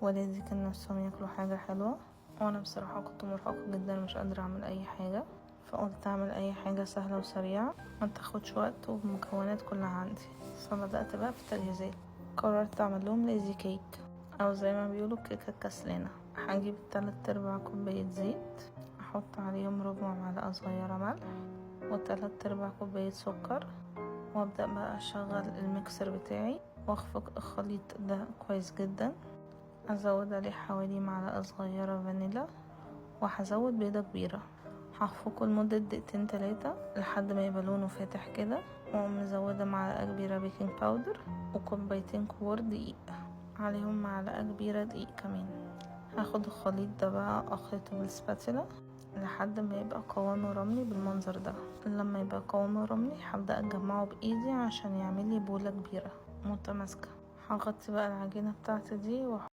ولادي كان نفسهم ياكلوا حاجة حلوة، وانا بصراحة كنت مرهقة جدا ومش قادرة اعمل اي حاجة، فقلت اعمل اي حاجة سهلة وسريعة ما تاخدش وقت والمكونات كلها عندي. فبدأت بقى في التجهيزات. قررت اعمل لهم lazy cake او زي ما بيقولوا كيكة كسلانة. هجيب 3/4 كوباية زيت، احط عليهم ربع معلقة صغيرة ملح و3/4 كوباية سكر، وابدأ بقى اشغل الميكسر بتاعي واخفق الخليط ده كويس جدا. ازود عليه حوالي معلقة صغيرة فانيلا، وهزود بيضة كبيرة. هخفقه لمدة دقيقتين تلاتة لحد ما يبقى لونه فاتح كده، واقوم مزودة معلقة كبيرة baking powder وكوبايتين كبار دقيق، عليهم معلقة كبيرة دقيق كمان. هاخد الخليط ده بقى اخلطه بال spatula لحد ما يبقى قوامه رملي بالمنظر ده. لما يبقى قوامه رملي هبدأ اجمعه بايدي عشان يعملي بولة كبيرة متماسكة. هغطي بقى العجينة بتاعتي دي.